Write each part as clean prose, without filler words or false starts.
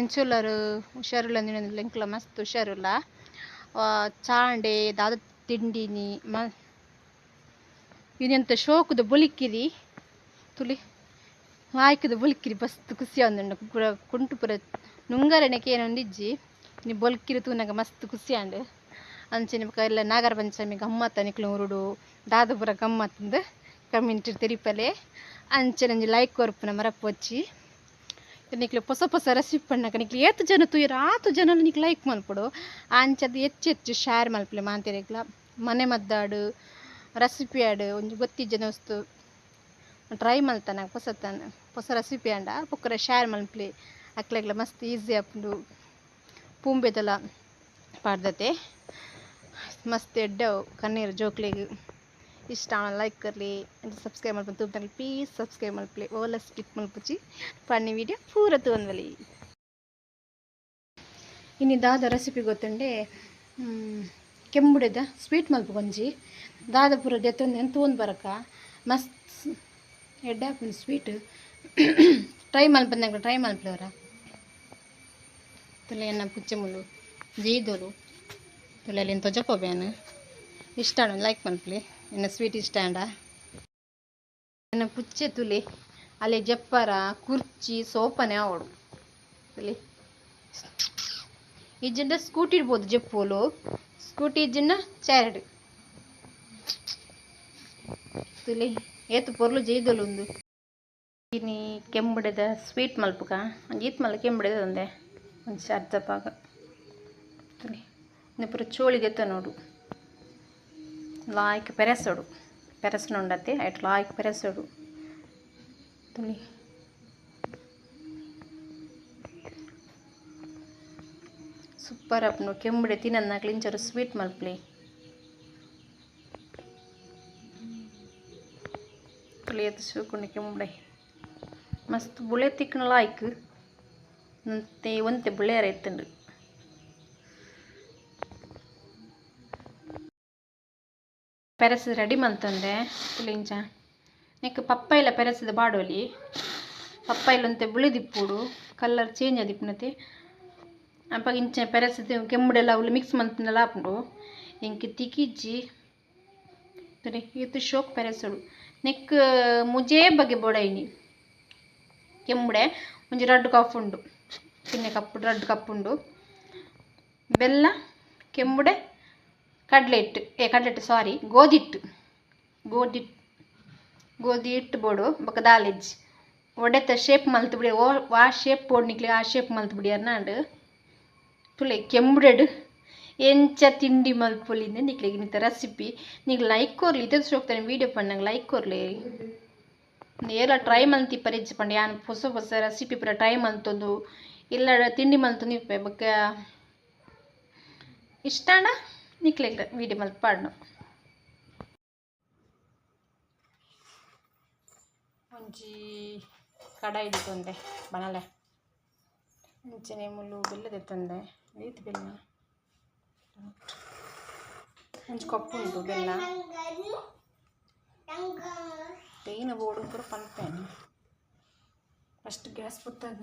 ಎಂಚುಲ್ಲರು ಹುಷಾರುಲ್ಲ ಎಂಕ್ಲ ಮಸ್ತ್ ಹುಷಾರುಲ್ಲ ಚಾಂಡೆ ದಾದ ತಿಂಡಿನಿ ಮ ಇದೆಂತ ಶೋಕದ ಬೊಲಿಕ್ಕಿರಿ ತುಲಿ ಆಯ್ಕದ ಬೊಲಿಕ್ಕಿರಿ ಬಸ್ತು ಖುಷಿ ಆಂದುಂಡು ಪೂರ ಕುಂಟು ಪೂರ ನುಂಗರಣೆಗೆ ಏನೊಂದಿಜ್ಜಿ ಇನಿ ಬೊಲ್ಕಿರಿ ತೂನಗ ಮಸ್ತ್ ಖುಷಿ ಆಂಡ್ ಅಂಚನೆ ಬೊಕ ಎಲ್ಲ ನಾಗರ ಪಂಚಮಿ ಗಮ್ಮತ್ತ ನಿಕ್ಲು ಊರುಡು ದಾದ ಪೂರ ಗಮ್ಮತ್ತಂದು ಕಮೆಂಟ್ ತೆರಿಪಲೆ ಅಂಚನೆ ಒಂಜಿ ಲೈಕ್ ಕೊರ್ಪುನ ಮರಪೊಚ್ಚಿ ನಿಕ್ಲು ಹೊಸ ಹೊಸ ರೆಸಿಪಿ ಪಣ್ಣಕ ನಿಕ್ಲು ಏತ್ ಜನ ತೂಯೆರ್ ಆತ್ ಜನ ನಿಕ್ಲು ಲೈಕ್ ಮಲ್ಪೊಡು ಅಂಚದ ಹೆಚ್ಚು ಹೆಚ್ಚು ಶೇರ್ ಮಲ್ಪಲೆ ಮಾಂತೆರೆಗ್ಲ ಮನೆ ಮದ್ದಾಡು ರೆಸಿಪಿ ಆಡು ಒಂಜಿ ಗೊತ್ತಿಜ್ಜನ ವಸ್ತು ಟ್ರೈ ಮಲ್ತನ ಪೊಸತನ ಹೊಸ ರೆಸಿಪಿ ಆಂಡ ಬೊಕ್ಕರ ಶೇರ್ ಮಲ್ಪಲೆ ಅಕ್ಲೆಗ್ಲ ಮಸ್ತ್ ಈಸಿ ಆಪುಂಡು ಪೂಂಬೆದಲ ಪಾಡ್ದತೆ ಮಸ್ತ್ ಎಡ್ಡೆ ಕಣ್ಣೀರು ಜೋಕ್ಲೆಗ್ ಇಷ್ಟ ಲೈಕ್ ಕೊರ್ಲಿ ಸಬ್ಸ್ಕ್ರೈಬ್ ಮಲ್ಪುನ ತೂಪುನಕುಲು ಪ್ಲೀಸ್ ಸಬ್ಸ್ಕ್ರೈಬ್ ಮಲ್ಪಲೆ ಓಲ ಸ್ಕಿಪ್ ಮಲ್ಪುಚಿ ಪನ್ನಿ ವೀಡಿಯೋ ಪೂರ ತೂವೊಂದುಲಿ. ಇನಿ ದಾದ ರೆಸಿಪಿ ಗೊತ್ತುಂಡೆ ಕೆಂಬುಡೆದ ಸ್ವೀಟ್ ಮಲ್ಪುಗೊಂಜಿ ದಾದ ಪೂರ ದೆತ್ತೊಂದು ತೂವೊಂದು ಬರಕ ಮಸ್ತ್ ಎಡ್ಡೆ ಆಪುಂಡು ಸ್ವೀಟ್ ಟ್ರೈ ಮಲ್ಪಂದಂಗ ಟ್ರೈ ಮಲ್ಪುವರ ತುಲೆ ಎನ್ನ ಪುಚ್ಚೆ ಮುಲು ಜೀದೋಲು ತುಲೆ ತೊಜಪೋ ಬ್ಯಾನ್ ಇಷ್ಟ ಲೈಕ್ ಮಲ್ಪಲೆ ಎನ್ನ ಸ್ವೀಟ್ ಇಷ್ಟ ಆಂಡ ಎನ್ನ ಪುಚ್ಚೆ ತುಲೆ ಅಲ್ಲೇ ಜಪ್ಪರ ಕುರ್ಚಿ ಸೋಪನೆ ಆವಡು ತುಲೆ ಇಜ್ಜಿಂಡ ಸ್ಕೂಟಿ ಇಡ್ಬೋದು ಜಪ್ಪೋಲು ಸ್ಕೂಟಿ ಇಜ್ಜಿಂಡ ಚೇರ್ಡ್ ತುಲೆ ಏತು ಪೊರ್ಲು ಜೈದೊಲು ಉಂದು ಇನಿ ಕೆಂಬುಡೆದ ಸ್ವೀಟ್ ಮಲ್ಪುಗ ಈತ್ ಮಲ್ಲ ಕೆಂಬುಡೆದ ಒಂದೆ ಒಂಜಿ ಅರ್ಧ ಭಾಗ ತುಲೆ ಇಂದು ಪೂರ ಚೋಳಿಗೆತ್ತ ನೋಡು ಲಾಯ್ಕ್ ಪೆರೆಸೋಡು ಪೆರೆಸನುಂಡತ್ತೆ ಐಟ್ ಲಾಯ್ಕ್ ಪೆರೆಸೋಡು ತುಳಿ ಸೂಪರ್ ಆಪುಂಡು ಕೆಂಬುಡೆ ತಿನನ್ನಾಕ್ಲು ಇಂಚರ ಸ್ವೀಟ್ ಮಲ್ಪಲೆ ತುಳಿ ಏತ್ ಶೋಕುಂಡು ಕೆಂಬುಡೆ ಮಸ್ತ್ ಬುಳೆ ತಿಕ್ಕುನ ಲಾಯ್ಕ್ ಒಂತೆ ಒಂತೆ ಬುಳೆಯರ ಇತ್ತುಂಡು ಪೆರಸು ರೆಡಿ ಮಲ್ತೊಂದೆ ತುಲಿಂಚ ನೆಕ್ ಪಪ್ಪಾಯಿಲ ಪೆರಸದ ಬಾಡೋಲಿ ಪಪ್ಪಾಯಿಲ ಒಂತೆ ಬುಳಿದಿಪ್ಪುಡು ಕಲರ್ ಚೇಂಜ್ ಆದಿಪ್ಪುನತೆ ಅಪಗ ಇಂಚ ಪೆರಸದ ಕೆಂಬುಡೆಲ್ಲ ಅವುಲು ಮಿಕ್ಸ್ ಮಲ್ತುಂಡಲ ಆಪುಂಡು ಎಂಕ್ ತಿಕಿಜ್ಜಿ ತುಲೆ ಈತ್ ಶೋಕ್ ಪೆರಸೋಡು ನೆಕ್ ಮುಜೇ ಬಗೆ ಬೋಡೈನಿ ಕೆಂಬುಡೆ ಒಂಜಿ ರಡ್ಡ್ ಕಪ್ ಉಂಡು ಕಿನ್ನೆ ಕಪ್ ರಡ್ಡ್ ಕಪ್ ಉಂಡು ಬೆಲ್ಲ ಕೆಂಬುಡೆ ಕಡಲೆ ಹಿಟ್ಟು ಕಡಲೆ ಹಿಟ್ಟು ಸಾರಿ ಗೋಧಿ ಹಿಟ್ಟು ಗೋಧಿ ಗೋಧಿ ಹಿಟ್ಟು ಬೋಡು ಬೊಕ ದಾಲೆಜ್ಜಿ ಒಡೆತ ಶೇಪ್ ಮಲ್ತ್ ಬಿಡಿ ಓ ವಾ ಶೇಪ್ ಬೋಡು ನಿಕ್ಲೆ ಆ ಶೇಪ್ ಮಲ್ತ್ ಬಿಡಿ ಅನ್ನಾಂಡ್ ತುಲೆ ಕೆಂಬುಡೆಡ್ ಎಂಚ ತಿಂಡಿ ಮಲ್ಪೊಲಿ ನಿಕ್ಲೆಗ್ ಇನಿತ ರೆಸಿಪಿ ನಿಕ್ಲೆ ಲೈಕ್ ಕೊರ್ಲಿ ಇತ್ತೆ ಶೋಕ್ತಾನೆ ವೀಡಿಯೋ ಪನ್ನಗ ಲೈಕ್ ಕೊರ್ಲಿ ಏಲ ಟ್ರೈ ಮಲ್ತಿ ಪರಿಜ್ಜಿ ಪಂಡ ಯಾನ್ ಹೊಸ ಹೊಸ ರೆಸಿಪಿ ಪೂರ ಟ್ರೈ ಮಲ್ತೊಂದು ಇಲ್ಲ ತಿಂಡಿ ಮಲ್ತೊಂದು ಇಪ್ಪೆ ಬೊಕ ಇಷ್ಟಾಂಡ ನಿಕ್ಲೆಗ್ ವೀಡಿಯೋ ಮಲ್ತ್ ಪಾಡ್ನು ಒಂಜಿ ಕಡಾಯಿ ದೆತ್ತೊಂದೆ ಬಣಲೆ ಅಂಚನೆ ಮುಲ್ಲು ಬೆಲ್ಲ ದೆತ್ತೊಂದೆ ಏತ್ ಬೆಲ್ಲ ಒಂಜಿ ಕಪ್ ಉಂಡು ಬೆಲ್ಲ ತೇನ ಬೋಡು ಪೂರ ಪನ್ಪೇನೆ ಫಸ್ಟ್ ಗ್ಯಾಸ್ ಪೊತ್ತಾಗ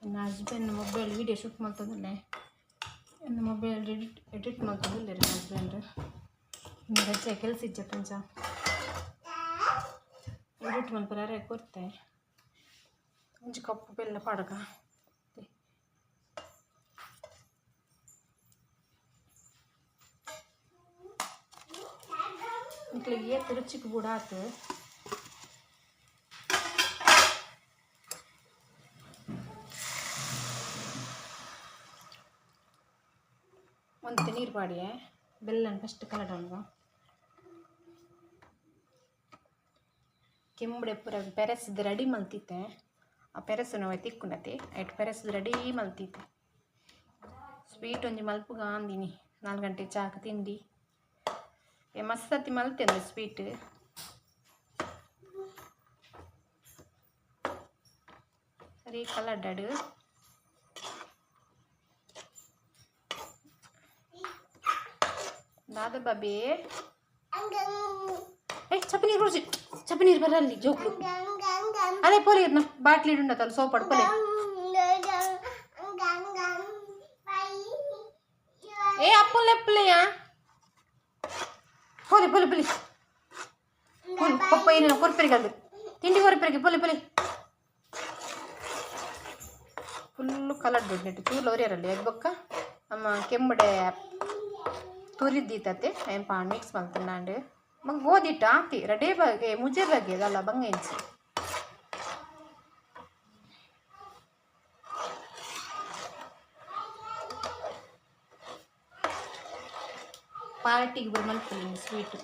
ಎನ್ನ ಹಸ್ಬೆಂಡ್ ಮೊಬೈಲ್ ವೀಡಿಯೋ ಶೂಟ್ ಮಲ್ತೊಂದುಲ್ಲೆ ಎನ್ನ ಮೊಬೈಲ್ ಎಡಿಟ್ ಎಡಿಟ್ ಮಲ್ತೊಂದುಲ್ಲೆರ್ ಎನ್ನ ಹಸ್ಬೆಂಡ್ ಇನ್ನು ರಜೆ ಕೆಲಸ ಇಜ್ಜತ್ತ ಅಂಚ ಎಡಿಟ್ ಮಲ್ಪರೆ ಅರೆ ಕೊರ್ತೆ ಒಂಜಿ ಕಪ್ ಬೆಲ್ಲ ಪಾಡಗ ನಿಕ್ಲೆಗ್ ಏತ್ ರುಚಿಕ್ ಬೋಡು ಆತು ಒಂತೆ ನೀರು ಪಾಡಿಯೆ ಬೆಲ್ಲನ್ ಫಸ್ಟ್ ಕಲಡೊಂಡು ಕೆಂಬುಡೆ ಪೂರ ಪೆರೆಸ್ದ್ ರೆಡಿ ಮಲ್ತಿತ್ತೆ ಆ ಪೆರೆಸುನು ಅವೆ ತಿಕ್ಕುಂಡತೆ ಐಟ್ ಪೆರೆಸ್ದ್ ರೆಡಿ ಮಲ್ತಿತ್ತೆ ಸ್ವೀಟ್ ಒಂಜಿ ಮಲ್ಪುಗ ಅಂದಿನಿ 4 ಗಂಟೆ ಚಾಕ್ ತಿಂಡಿ ಮಸ್ತ್ ಮಲ್ತೆಂದು ಸ್ವೀಟ್ ಸರಿ ಕಲಡ್ಡಡು ದಾದ ಬಾಬಿ ಏ ಚಪ್ಪಿ ನೀರು ಕುಡ್ಸಿ ಚಪ್ಪಿ ನೀರು ಬರಲ್ಲಿ ಜೋಕ್ಲು ಅದೇ ಪೋಲಿ ಬಾಟ್ಲಿ ಉಂಡತ್ತಲ್ಲ ಸೋಪಾಡು ಪೋಲೆ. ಲೆಪ್ಪಲೆಯಾ ಪೋಲಿ ಪೋಲಿ ಪೋಲಿ ಪೋಲಿ ಪಪ್ಪ ಏನೇನು ಕೊರ್ಪೆರಿಗೆ ಅದು ತಿಂಡಿ ಕೊರ್ಪೆರಿಗೆ ಪೋಲಿ ಪೋಲಿ ಫುಲ್ಲು ಕಲರ್ ದುಡ್ಡು ಚೂರು ಲೋರಿಯರಲ್ಲಿ ಅದು ಬೊಕ್ಕ ನಮ್ಮ ಕೆಂಬಡೆ ತುರಿದ್ದೀತತೆ ಏನು ಪಾ ಮಿಕ್ಸ್ ಮಲ್ತುಂಡಾಂಡ್ ಬೊಕ್ಕ ಗೋಧಿಟ್ಟು ಆತಿ ರಡೇ ಬಗೆ ಮುಜೆ ಬಗೆ ಅದಲ್ಲ ಬಂಗ ಇಂಚಿ ಪಾರ್ಟಿಗೆ ಬರ ಮಲ್ಪುಲಿ ಸ್ವೀಟ್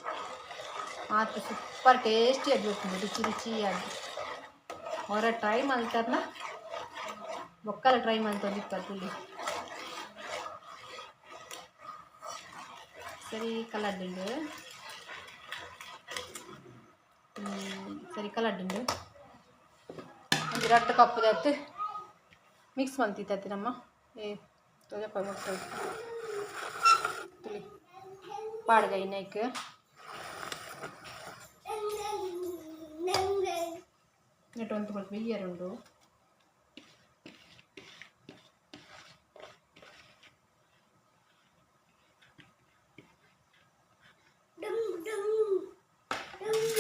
ಮಾತ್ರ ಸೂಪರ್ ಟೇಸ್ಟಿ ಆಗಿರ್ತದೆ ರುಚಿ ರುಚಿಯಾಗಿ ಹೊರ ಟ್ರೈ ಮಲ್ತಾರನ ಬೊಕ್ಕಲ ಟ್ರೈ ಮಲ್ತೊಂದಿಪ್ಪರ್ ಪುಲಿ ಸರಿ ಕಲರ್ದುಂಡು ಸರಿ ಕಲರ್ದುಂಡು ಒಂಜಿ ರಡ್ಡ್ ಕಪ್ಪುದತ್ತು ಮಿಕ್ಸ್ ಮಲ್ತಿತ್ತತ್ತಿ ನಮ್ಮ ಏ ತೊಜಪ್ಪ ಮೊಟ್ಟೆ ತುಲಿ ಪಾಡ್ಗ ಇನ್ನೈಕ್ ನೆಟ್ ಒಂದು ಕೊಟ್ಟು ಬೆಯ್ಯರುಂಡು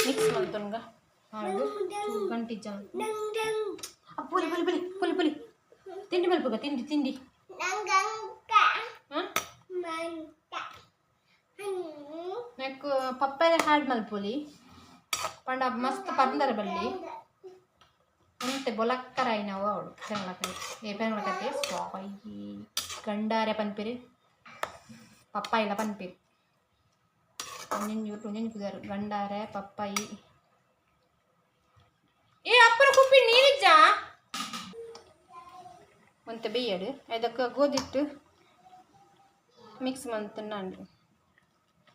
ಮಿಕ್ಸ್ ಮಲ್ತೊನ್ಗ ಹಾಡು ಗಂಟಿ ಜಾನ್ ಪುಲಿ ಪುಲಿ ಪುಲಿ ಪುಲಿ ಪುಲಿ ತಿಂಡಿ ಮಲ್ಪುಗ ತಿಂಡಿ ತಿಂಡಿ. ಹಾಂ ನೆಕ್ ಪಪ್ಪಾಯ ಹಾಡ್ ಮಲ್ಪೊಲಿ ಪಂಡ ಮಸ್ತ್ ಪಂದರ ಬಲ್ಲಿ ಒಂತೆ ಬೊಲಕ್ಕರಾಯಿನವು ಅವಳು ಪೆಂಗ್ಲಕೈ ಏ ಪೆಂಗ್ಲಕತೆ ಸ್ವಾಯಿ ಗಂಡಾರೆ ಪನ್ಪಿರಿ ಪಪ್ಪಾಯಿಲ ಪನ್ಪಿರಿ ಒಂಜೊಂಜಿ ಒಂಜೊಂಜಿ ಪುದರ್ ಗಂಡಾರೆ ಪಪ್ಪಾಯಿ ಏ ಅಪ್ಪನ ಕುಪ್ಪಿ ನೀರಿಜ್ಜಾ ಒಂತೆ ಬೇಯಡು ಅದಕ್ಕೆ ಗೋಧಿಟ್ಟು ಮಿಕ್ಸ್ ಮಂತುಂಡು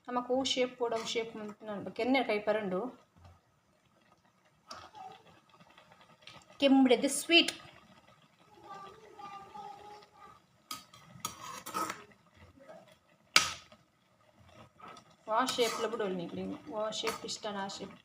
ನಮಕ್ ಅವು ಶೇಪ್ ಬೋಡು ಅವು ಶೇಪ್ ಮಂತುಂಡು ಕೆನ್ನೆ ಕೈ ಪರಂಡು ಕೆಂಬಡೆದ ಸ್ವೀಟ್ ವಾ ಶೇಪ್ಲ ಬಿಡೋಳು ನಿಕ್ಲೆ ವಾ ಶೇಪ್ ಇಷ್ಟನ ಆ ಶೇಪ್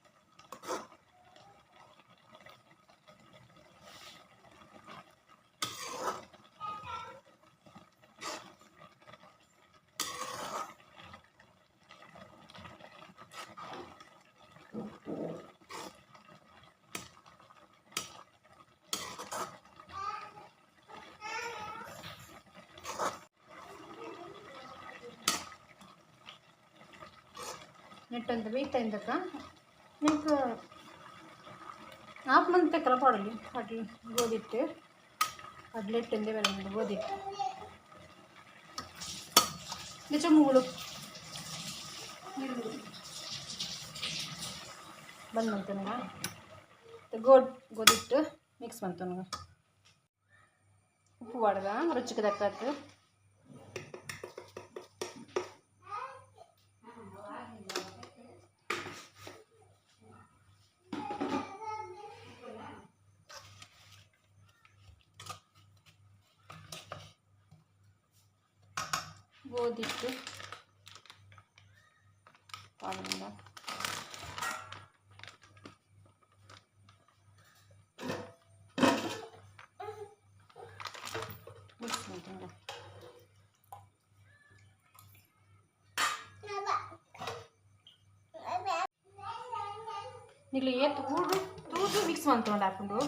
ನೆಟ್ಟೊಂದು ಬೇಯ್ತಾ ಇಂದಕ್ಕ ನಿಂಗೆ ಆಫ್ ಮಂತ್ ಕಲಪಾಡಲಿ ಕಡ್ಲೆ ಗೋಧಿಟ್ಟು ಕಡಲೆ ಹಿಟ್ಟು ಒಂದೇ ಬೇರೆ ಗೋಧಿಟ್ಟು ಚೊಂಬುಗಳು ಬಂದ್ ಮಂತನಗ ಗೋಧಿಟ್ಟು ಮಿಕ್ಸ್ ಮಂತನಗ ಉಪ್ಪು ಪಾಡ್ಗ ರುಚಿಗೆ ತಕ್ಕತ್ತು ಗೋಧಿಟ್ಟು ಪಾಡ್ದ ಮಿಕ್ಸ್ ಮಂತುಂಡ ನಿಕ್ಲೆ ಏತ್ ಊಡು ತೂದು ಮಿಕ್ಸ್ ಮಂತುಂಡು ಆಪುಂಡು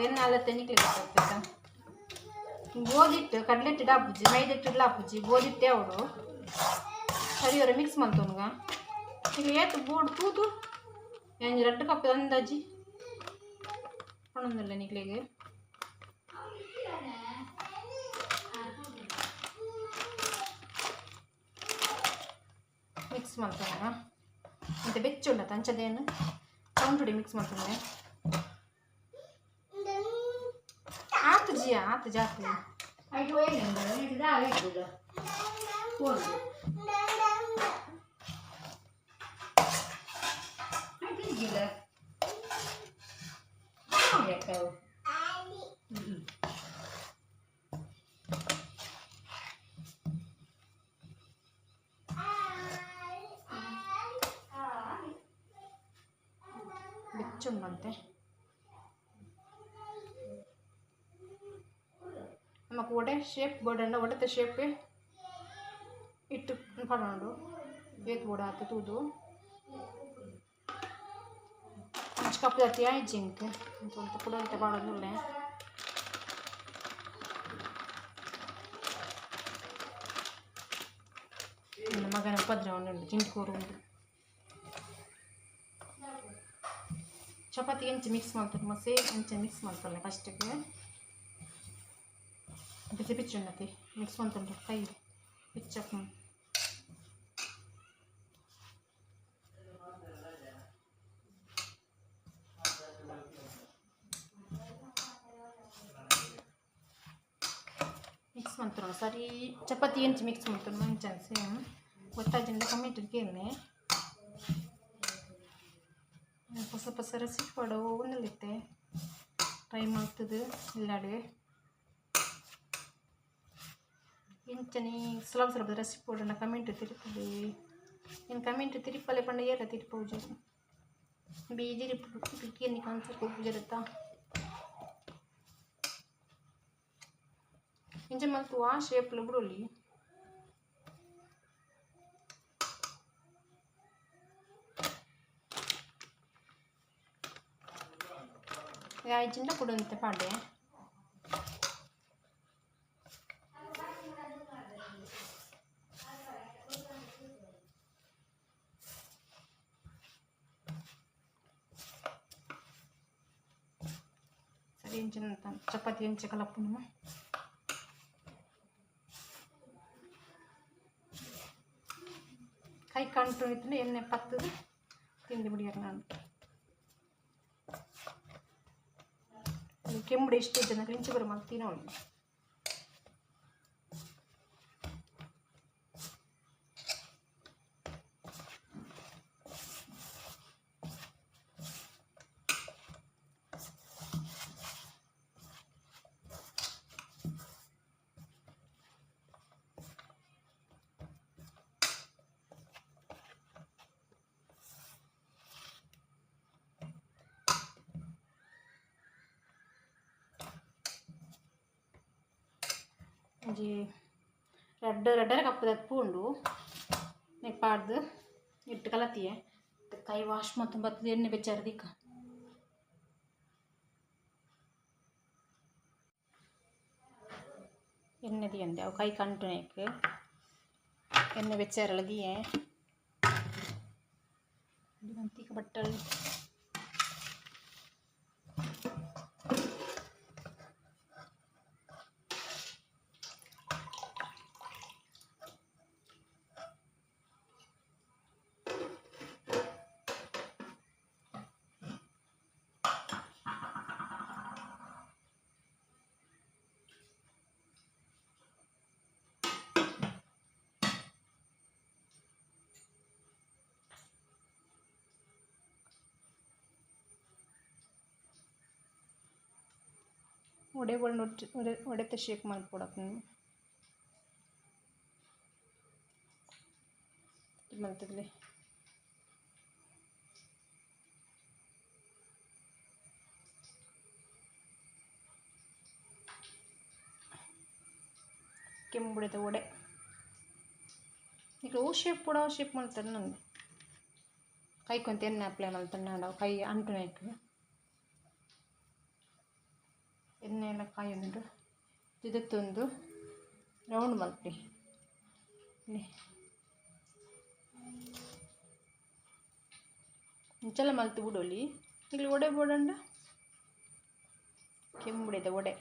ಎನ್ನಾಲತ್ತೆ ನಿಕ್ಲೆ ಗೊತ್ತಾಗ್ತದೆ ಗೋಧಿಟ್ಟು ಕಡಲೆ ಹಿಟ್ಟು ಆಪುಜಿ ಮೈದಾ ಹಿಟ್ಟು ಆಪುಜಿ ಗೋಧಿಟ್ಟೆ ಅವಡು ಸರಿ ಅವರ ಮಿಕ್ಸ್ ಮಂತೊನ್ಗ ಈಗ ಏತ್ ಬೋಡು ತೂದು ಒಂಜಿ ರಡ್ಡ್ ಕಪ್ ಅಂದಾಜಿ ಪಣೊಂದುಲ್ಲ ನಿಕ್ಲೆಗ್ ಮಿಕ್ಸ್ ಮಲ್ತೊನ್ಗ ಒಂತೆ ಬೆಚ್ಚ ಉಂಡತ ಅಂಚದೇನು ಸೌಂಟುಡಿ ಮಿಕ್ಸ್ ಮಲ್ತೊನ್ವೆ ಆತು ಜಿಯ ಆತು ಜಾಸ್ತಿ ಬೆಚ್ಚ ಉಂಡಂತೆ ನಮಕ್ ವಡೆ ಶೇಪ್ ಬೋಡಂಡ ವಡೆತ ಶೇಪ್ ಇಟ್ಟು ಪಾಡೋಣ ಏತ್ ಬೋಡ ಆತು ತೂದು ಒಂಜಿ ಕಪ್ ದತ್ತಿ ಆಯ್ಜಿಂಕ್ ಒಂತ ಕುಡಂತೆ ಪಾಡೊಂದುಲ್ಲೆ ಮಗನ ಉಪದ್ರವ ಉಂಡು ಜಿಂಟ್ ಕೋರು ಉಂಡು ಚಪಾತಿ ಎಂಚ ಮಿಕ್ಸ್ ಮಾಡ್ತಾರೆ ಮಸೆ ಎಂಚ ಮಿಕ್ಸ್ ಮಾಡ್ತಾರಲ್ಲ ಫಸ್ಟಿಗೆ ಬಿಸಿ ಬಿಚ್ಚಿ ಉನ್ನತಿ ಮಿಕ್ಸ್ ಮಾಡ್ತಾರೆ ಕೈ ಪಿಚ್ಚಕ್ ಮಿಕ್ಸ್ ಮಾಡ್ತಾರೆ ಸರಿ ಚಪಾತಿ ಎಂಚ ಮಿಕ್ಸ್ ಮಾಡ್ತಾರೆ ಮಂಚ ಸೇಮ್ ಗೊತ್ತಾಜಿಂದ ಕಮ್ಮಿ ಕೇನೆ ಹೊಸ ಹೊಸ ರೆಸಿಪಿ ಪಡೋ ಒಂದಲ್ಲಿತ್ತೆ ಟ್ರೈ ಮಾಡ್ತದೆ ಇಲ್ಲಾಡೆ ಇಂಚನಿ ಸುಲಭ ಸುಲಭದ ರೆಸಿಪಿ ಕೊಡೋಣ ಕಮೆಂಟ್ ತಿರುಪಲ್ಲಿ ನೀನು ಕಮೆಂಟ್ ತಿರುಪಲ್ಲೆ ಪಂಡ ಏರ ತಿರುಪೌಜು ಬೀಜಿ ಪಿಕ್ಕಿ ಕಾನ್ಸರ್ ಕೊಪ್ಪುಜಿರುತ್ತಾ ಇಂಚ ಮಲ್ತು ಆ ಶೇಪ್ಲು ಬಿಡೋಲಿ ಆಯ್ಚಿಂದ ಕುಡಂತೆ ಪಾಡೆ ಸರಿ ಇಂಚಿನ ಚಪಾತಿ ಎಂಚ ಕಲಪ್ಪುನು ಕೈ ಕಂಟು ಇತ್ತು ಎಣ್ಣೆ ಪತ್ತದು ತಿಂದು ಬಿಡಿಯಾರ ನಾನು ಕೆಂಬುಡು ಎಷ್ಟು ಜನ ಇಂಚು ಬರೋ ಮಲ್ತೀನೋ ಒಂಜಿ ರಡ್ಡ್ ರಡ್ಡರೆ ಕಪ್ ಉಂಡು ನೆಕ್ ಪಾಡ್ದು ಇಟ್ಟು ಕಲತಿಯೆ ಕೈ ವಾಶ್ ಮಲ್ತೊಂದು ಬತ್ತುದು ಎಣ್ಣೆ ಬೆಚ್ಚಾರ ದಿಕ್ಕ ಎಣ್ಣೆ ದಿಯಂದೆ ಅವು ಕೈ ಕಂಟು ನೆಕ್ ಎಣ್ಣೆ ಬೆಚ್ಚಾರಲ್ಲ ದಿಯೆ ಮಂತಿಕ ಬಟ್ಟಲ್ ಒಡೆ ಒಡೆ ಒಡೆತ ಶೇಪ್ ಮಲ್ಪೊಡಪ್ಪು ಮಲ್ತದ್ಲೆ ಕೆಂಬುಡೆದ ಒಡೆ ಈಗ ಓ ಶೇಪ್ ಕೂಡ ಶೇಪ್ ಮಲ್ತಾರೆ ನಂದು ಕೈ ಕೊಂತ ಎಣ್ಣೆ ಅಪ್ಲೈ ಮಲ್ತಂಡ ಕೈ ಅಂಟುನೈಕ್ ಎಣ್ಣೆ ಎಲ್ಲ ಕಾಯೊಂದು ಇದತ್ತೊಂದು ರೌಂಡ್ ಮಲ್ಪಿ ಇಂಚಲ ಮಲ್ತು ಬುಡೊಲಿ ಇಲ್ಲಿ ಒಡೆ ಬೋಡಂಡ ಕೆಂಬುಡೆದ ಒಡೆ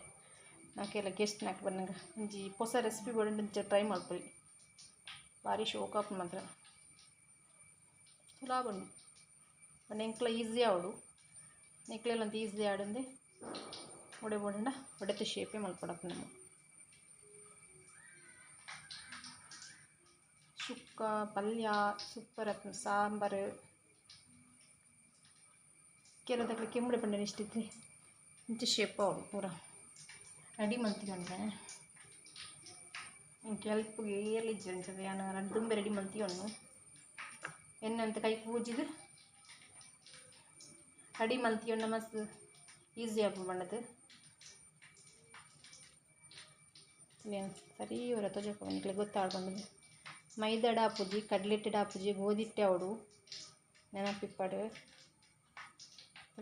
ನಾಕೆಲ್ಲ ಗೆಸ್ಟ್ ನಾಕ್ ಬನ್ನಗ ಒಂಜಿ ಪೊಸ ರೆಸಿಪಿ ಬೋಡಂಡ ಇಂಚ ಟ್ರೈ ಮಲ್ಪೊಲಿ ಭಾರಿ ಶೋಕ್ ಆಪುಂಡು ಮಾತ್ರ ಸುಲಭ ಉಂಡು ಪಂಡ ಎಂಕ್ಲ ಈಸಿ ಆವೊಡು ನೆಕ್ಲೆಲ ಒಂತೆ ಈಸಿ ಆಡಂದೆ ಒಡೆ ಬೋಡಂಡ ಒಡೆತ ಶೇಪೇ ಮಲ್ಪೊಡಪ್ಪು ನಮ ಸುಕ್ಕ ಪಲ್ಯ ಸೂಪರ್ ಆಪುಂಡು ಸಾಂಬಾರು ಕೆಲವುದಕ್ಲೆ ಕೆಂಬುಡೆ ಪಂಡ ಇಷ್ಟ ಇತ್ತು ಇಂಚ ಶೇಪ್ ಆವೊಡು ಪೂರ ರೆಡಿ ಮಲ್ತಿಗೊಂಡೆ ಎಂಕ್ ಎಲ್ಪುಗೆ ಏರ್ಲ ಇಜ್ಜೆರ್ ಅಂಚ ಯಾನ್ ರಡ್ಡ್ ದುಂಬೆ ರೆಡಿ ಮಲ್ತಿಯೊನ್ನು ಎಣ್ಣೆ ಅಂತ ಕೈ ಪೂಜಿದ್ ರೆಡಿ ಮಲ್ತಿಯೊಂಡ ಮಸ್ತ್ ಈಸಿ ಆಪುಂಡು ಪಂಡದು ಸರಿ ಇವರ ತೋಜಪ್ಪ ನಿಕ್ಲೆ ಗೊತ್ತಾಡ್ ಪಂಡದು ಮೈದಾಡ ಆಪುಜಿ ಕಡ್ಲೆಟ್ಟಿಡ ಆಪುಜಿ ಗೋಧಿಟ್ಟೆ ಅವಡು ನೆನಪಿಪ್ಪಡು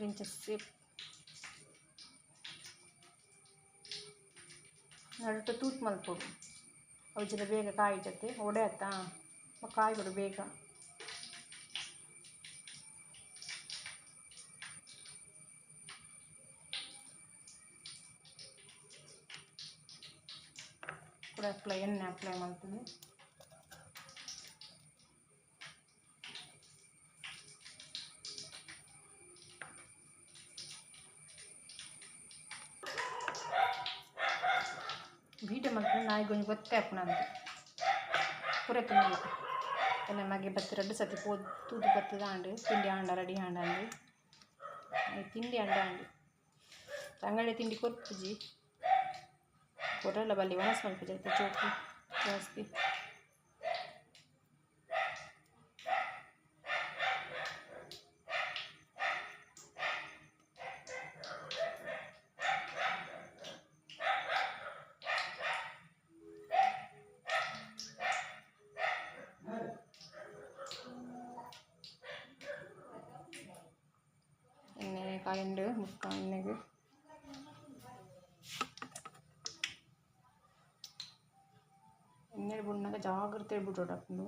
ಇಂಚ ಸೇಪ್ ನಡುಟು ತೂತು ಮಲ್ಪೊಡು ಅವು ಜರ ಬೇಗ ಕಾಯಿ ಜೊತೆ ಒಡೆ ಆತಾ ಕಾಯಿ ಬಿಡು ಬೇಗ ಕೂಡ ಅಪ್ಲೈ ಎಣ್ಣೆ ಅಪ್ಲೈ ಮಾಡ್ತೀನಿ. ಬೀಟೆ ಮಲ್ಪುನ ನಾಯಿಗೊಂಜಿ ಗೊತ್ತೇ ಆಪುನಂದ್ ಪೂರ ತಿನ್ನಲ್ಲ. ಎನ್ನ ಮಗೆ ಬತ್ತ್ ರಡ್ಡ್ ಸತಿ ಪೋದು ತೂದು ಬತ್ತುದು ಆಂಡ್ ತಿಂಡಿ ಆಂಡ ರೆಡಿ ಆಂಡ ಅಂದ್ ತಿಂಡಿ ಆಂಡ ಆಂಡ್ ಅಂಗಡಿ ತಿಂಡಿ ಕೊರ್ಪುಜಿ ಕೊರಲ ಬಲ್ಲಿ ವನಸ್ ಮಲ್ಪುಜಿ ಐತ ಚೋಕು ಜಾಸ್ತಿ. ಎಣ್ಣೆ ಕಾಯಿಂಡು ಮುಕ್ಕ ಎಣ್ಣೆಗೆ ಎಣ್ಣೆ ಬುಣ್ಣಾಗ ಜಾಗ್ರತೆ ಬಿಡೋಡಪ್ಪಂಡು.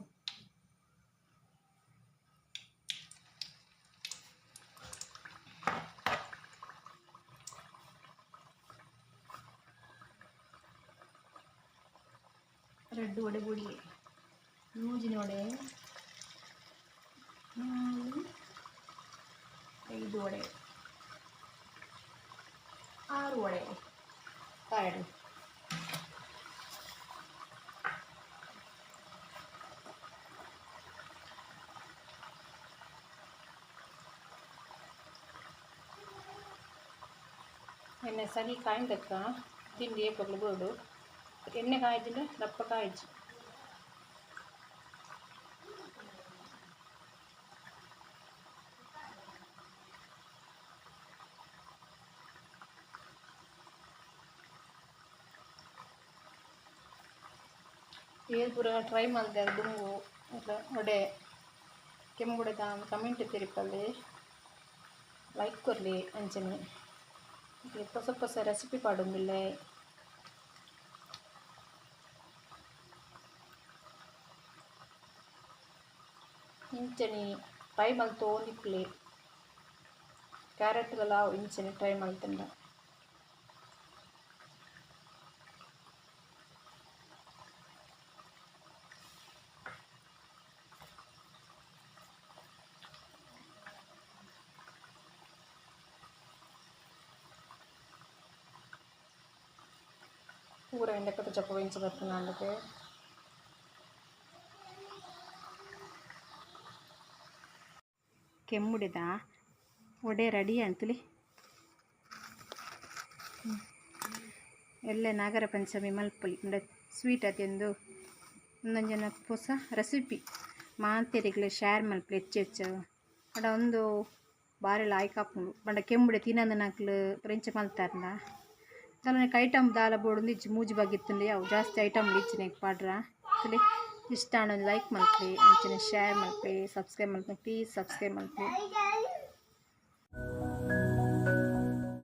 ರೆಡ್ ವಡೆ ಬುಡಿ ಮೂಜಿನ ವಡೆ 4 5 ವಡೆ 6 ವಡೆ ಕಾಯಡು. ಎಣ್ಣೆ ಸರಿ ಕಾಯಿಂದಕ್ಕ ತಿಂಡಿ ಏಪಗ್ಲು ಬೋಡು ಎಣ್ಣೆ ಕಾಯ್ದಿಲ್ಲ ದಪ್ಪ ಕಾಯ್ಜಿ. ಏಳು ಪೂರ ಟ್ರೈ ಮಲ್ದೆ ದುಂಗು ವಡೆ ಕೆಮ್ಮುಡೆದ ಕಮೆಂಟ್ ತೆರಿಪಲ್ಲಿ ಲೈಕ್ ಕೊರ್ಲಿ ಅಂಚನೆ ಹೊಸ ಹೊಸ ರೆಸಿಪಿ ಪಾಡೊಂದುಲ್ಲೆ. ಇಂಚನೆ ಟ್ರೈ ಮಲ್ತೊಂದಿಪ್ಪುಲೆ ಕ್ಯಾರೆಟ್ ಲ ಇಂಚನೆ ಟ್ರೈ ಮಲ್ತುಂಡ. ಪೂರ ಎಂಡಕತ್ತ ಚಪ್ಪ ಇಂಚ ಬರ್ತುಂಡು. ಕೆಮ್ಮುಡಿದ ವಡೆ ರೆಡಿ ಅಂತಲಿ. ಎಲ್ಲ ನಾಗರ ಪಂಚಮಿ ಮಲ್ಪುಲಿ ಉಂಡೆ ಸ್ವೀಟ್ ಅತೆಂದು ಒಂದೊಂಜನ ಪೊಸ ರೆಸಿಪಿ ಮಾತೆರೆಗ್ಲ ಶೇರ್ ಮಲ್ಪುಲಿ ಹೆಚ್ಚು ಹೆಚ್ಚು ಬಡ ಒಂದು ಬಾರಿ ಲಾಯ್ಕ್ ಆಪುಂಡು. ಪಂಡ ಕೆಮ್ಮುಡೆ ತಿನ್ನಂದನಕ್ಲು ಇಂಚ ಮಲ್ತಾರ್ನ ದಾಲ ಐಟಮ್ ದಾಲ ಬೋಡು ಇಜ್ಜಿ ಮೂಜಿ ಬಗ್ಗಿತ್ತುಂಡು ಅವು ಜಾಸ್ತಿ ಐಟಮ್ ಇಜ್ಜಿ ಪಾಡ್ರ. ಇಷ್ಟ ಆಂಡ ಲೈಕ್ ಮಲ್ಪುಲೆ ಅಂಚನೆ ಶೇರ್ ಮಲ್ಪುಲೆ ಸಬ್ಸ್ಕ್ರೈಬ್ ಮಲ್ಪುಲೆ ಪ್ಲೀಸ್ ಸಬ್ಸ್ಕ್ರೈಬ್ ಮಲ್ಪುಲೆ.